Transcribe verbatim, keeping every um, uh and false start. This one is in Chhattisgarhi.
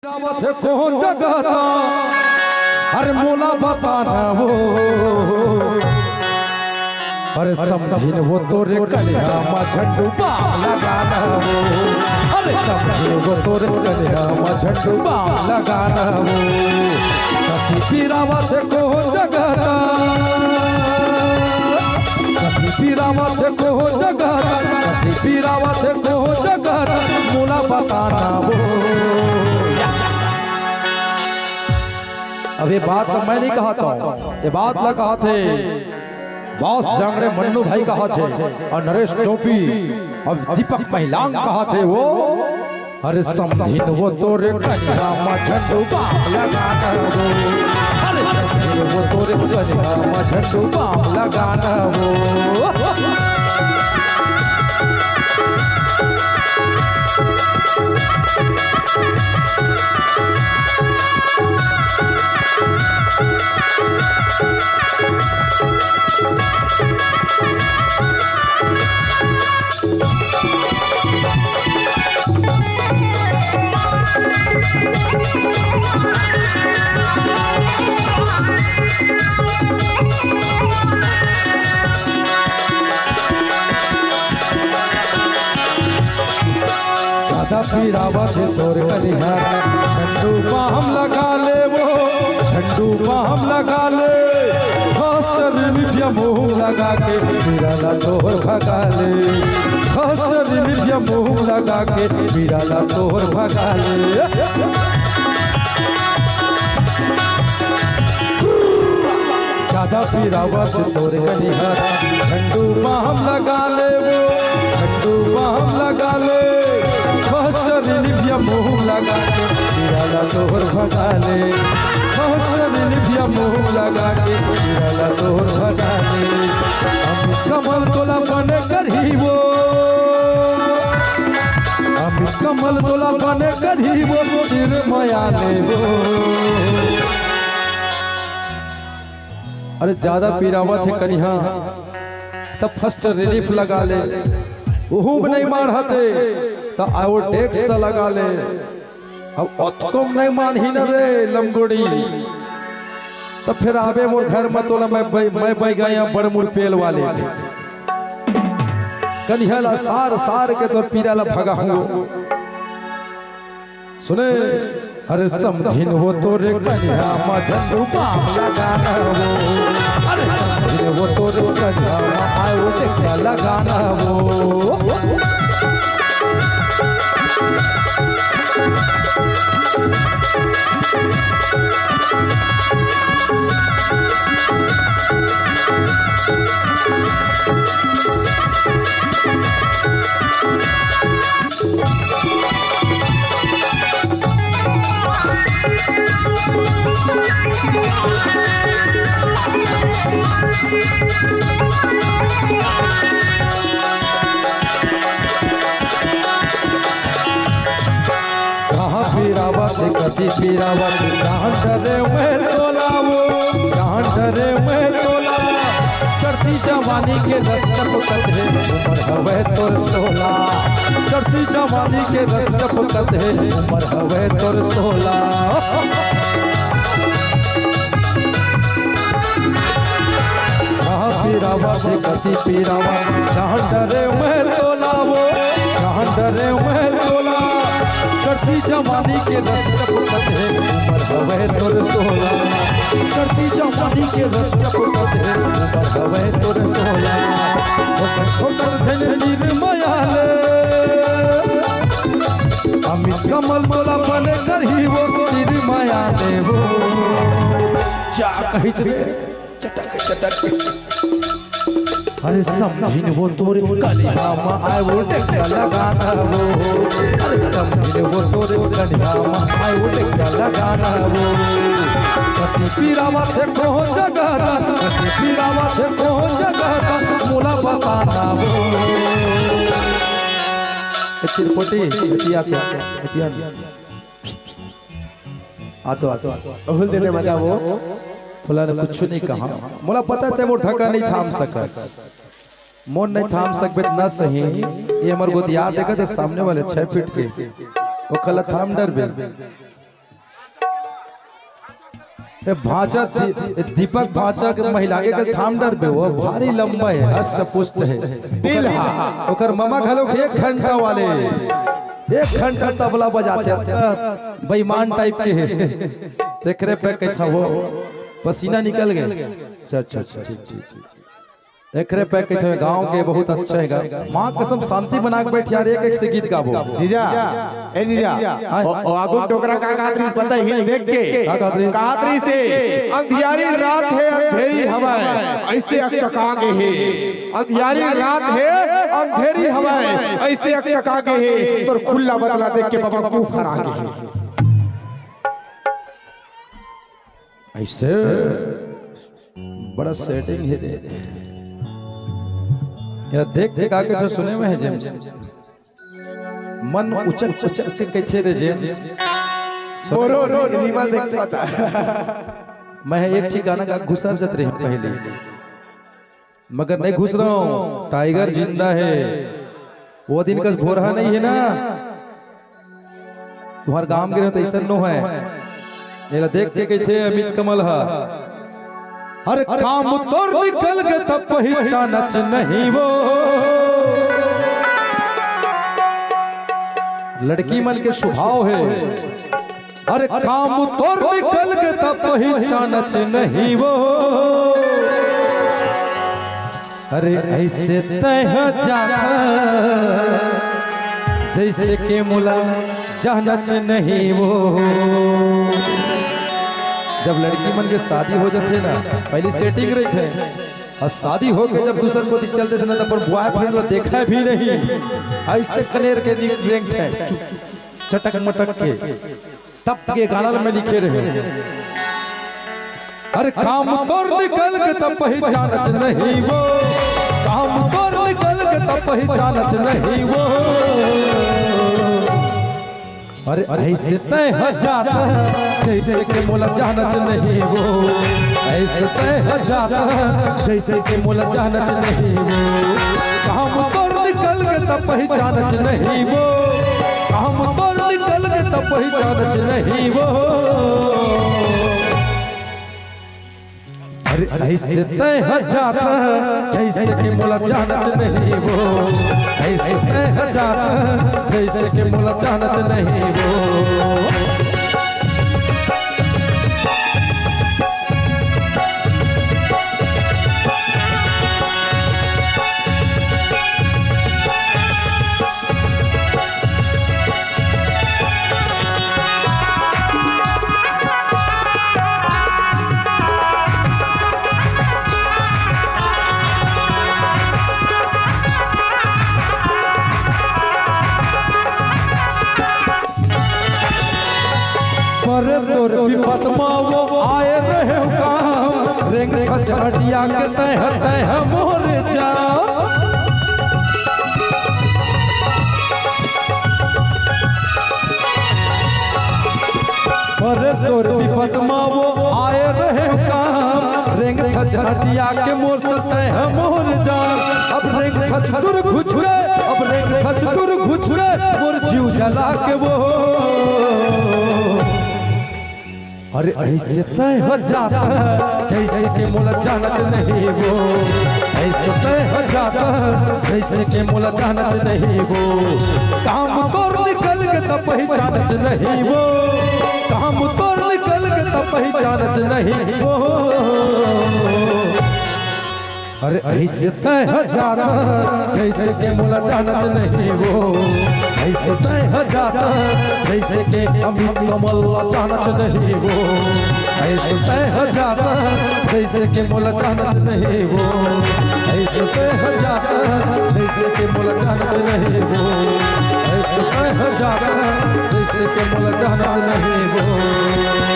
आवत हे कोन जगह ता, अरे मोला बताना वो। अरे समधिन वो तोरे कनिहा मा झंडू बाम लगाना वो। अरे समधिन वो तोरे कनिहा मा झंडू बाम लगाना वो। कति पीरा आवत हे कोन जगह ता, कति पीरा आवत हे कोन जगह ता, कति पीरा आवत हे कोन जगह ता, मोला बताना वो। अब ये बात तो मैं नहीं कहत हूँ, ये बात ला कहत हे बॉस जांगड़े मन्नू भाई कहत हे, और नरेश टोपी और दीपक महिलांग कहत हे वो। अरे समधिन वो तोरे कनिहा मा झंडू बाम लगाना वो। अरे समधिन वो तोरे कनिहा मा झंडू बाम लगाना वो। ज्यादा पीरा आवत हे तोर कनिहा, झंडू बाम लगा ले वो, झंडू बाम लगा ले। फास्ट रिलीफ या मुंह लगा के पीरा ला तोर भगा ले। फास्ट रिलीफ या मुंह लगा के पीरा ला तोर भगा ले। ज्यादा पीरा आवत हे तोर कनिहा, झंडू बाम लगा ले वो, झंडू बाम लगा ले। फास्ट रिलीफ या मुंह लगा के पीरा ला तोर भगा ले। फास्ट रिलीफ या मुंह लगा के पीरा ला तोर भगा ले। अमित कमल तोला बने करही वो, अमित कमल तोला बने करही वो, तीर मया ले वो। अरे ज्यादा पीरा आवत हे कनिहा, त फास्ट रिलीफ लगा ले। उहू में नहीं माढ़त हे, त आयोडेक्स लगा ले। अब ओतको म नहीं मानही न रे लमगोड़ी, त फेर आबे मोर घर म तोला मैं बै-, मैं बैगाया बड़ मुड़ पेल वाले कनिहा ला सार सार के तोर पीरा ला भगाहूं। सुने, अरे समधिन वो तोरे कनिहा मा झंडू बाम लगाना वो। अरे समधिन वो तोरे कनिहा मा आयोडेक्स लगाना वो। कहाँ पीरा आवत हे, कति पीरा आवत हे, जान डरे मैं तोला वो, जान डरे मैं तोला। चढ़ती जवानी के रस टपकत हे, उमर हवे तोर सोला। चढ़ती जवानी के रस टपकत हे, उमर हवे तोर सोला। कहाँ पीरा आवत हे, कति पीरा आवत हे, जान डरे मैं तोला वो, जान डरे मैं तोला। चढ़ती जवानी के रस टपकत हे, उमर हवे तोर सोला। चढ़ती जवानी के रस टपकत हे, उमर हवे तोर सोला। ठोकर ठोकर झन निर्मया ले, अमित कमल तोला बने करही वो, निर्मया ले वो। जा कही चले, चटक चटक। अरे समधिन वो तोरे कनिहा मा आयोडेक्स लगाना वो। अरे समधिन वो तोरे कनिहा मा आयोडेक्स लगाना वो। कति पीरा आवत हे कोन जगह ता, कति पीरा आवत हे कोन जगह ता, मोला बताना वो। ए चिरपोटी, एती आ तो, एती आ। आ तो, आ तो। ओहू ल दे दे मजा वो। तोला ने कुछु नहीं कहा। मोला पता हे तैं मोर धक्का नहीं थाम सकस। मोर नहीं थाम सकबे त न सही। ये हमर गोतियार देखत हे सामने वाले छह फीट के। ओकर ला थाम डरबे। ए भांचा दी-, ए दीपक भांचा के महिला के कल थाम डरबे, वो भारी लंबा हे, हष्ट पुष्ट हे। दिल हा। ओकर ममा घलो एक घंटा वाले, एक घंटा तबला बजाथे, बेईमान type के हे। तेकरे पे कहता वो पसीना निकल गए। अच्छा, अच्छा, अच्छा, ठीक, ठीक, ठीक। एकरे पे कथे गांव के बहुत अच्छा हे गा। माँ कसम शांति बना के बैठ यार, एक एक से गीत गाबो। जीजा, ए जीजा, हाँ। ओ, ओ आगू टोकरा का कहत रहिस पता हिल देख के? का कहत रहिस? कहत रहिस हे, "अंधियारी रात हे, अंधेरी हवय, अइसे अकचका गे हे। अंधियारी रात हे, अंधेरी हवय, अइसे अकचका गे हे। तोर खुल्ला बदला देख के बबा मुंह फरा गे हे।" अइसे बड़ा setting हे रे। या देख के गा के तो सुने में हे जेम्स। मन उचक उचक के कथे रे जेम्स। बोरो रो रीमा देख पाता। मैं एक ठीक गाना गा घुसर जत रही पहले। मगर नहीं घुस रहा हूँ, टाइगर जिंदा हे। वो दिन कस भोरहा नहीं हे ना, तुम्हार गांव गे रहे तो अइसन नो हे। एला देख के कथे अमित कमल हा, "अरे काम तोर निकल गे तब पहिचानच नहीं वो।" लड़की मन के स्वभाव हे, अरे काम तोर निकल गे तब पहिचानच नहीं वो। अरे अइसे तैं ह जाथा, जइसे के मोला जानच नहीं वो। जब लड़की मन के शादी हो जाथे ना, पहली setting रहिथे, अउ शादी होके जब दूसर कोती चल देथे ना, तो अपन boyfriend ला देखय भी नहीं, अइसे कनेर के रेंगथे, चटक मटक के। तब के गाना ल मैं लिखे रहे। अरे काम तोर निकल गे तब पहिचानच नहीं वो, काम तोर निकल गे तब पहिचानच नहीं वो। अरे अइसे तैं ह जाथा, जइसे के मोला जानच नहीं वो। अइसे तैं ह जाथा, जइसे के मोला जानच नहीं वो। काम तोर निकल गे तब पहिचानच नहीं वो, काम तोर निकल गे तब पहिचानच नहीं वो। अरे अइसे तैं ह जाथा, जइसे के मोला जानच नहीं वो। अइसे तैं ह जाथा, जइसे के मोला जानच नहीं वो। पर तोर विपत मा वो आए रहे काम, रेंग खच हटिया के तैं ह, तैं ह मोर जान। पर तोर विपत मा वो आए रहे काम, रेंग खच हटिया के मोर से तैं ह मोर जान। अब रेंग खच दूर घुचुरे, अब रेंग खच दूर घुचुरे, मोर जीव जला के वो। अरे अइसे तैं ह जाथा, जइसे के मोला जानच नहीं वो। अइसे तैं ह जाथा, जइसे के मोला जानच नहीं वो। काम तोर निकल गे तब पहिचानच नहीं वो, काम तोर निकल गे तब पहिचानच नहीं वो। अरे अइसे तैं ह जाथा, जइसे के मोला जानच नहीं वो। अइसे तैं ह जाथा, जइसे के अमित कमल ला जानच नहीं वो। अइसे तैं ह जाथा, जइसे के मोला जानच नहीं वो। अइसे तैं ह जाथा, जइसे के मोला जानच नहीं वो। अइसे तैं ह जाथा, जइसे के मोला जानच नहीं वो।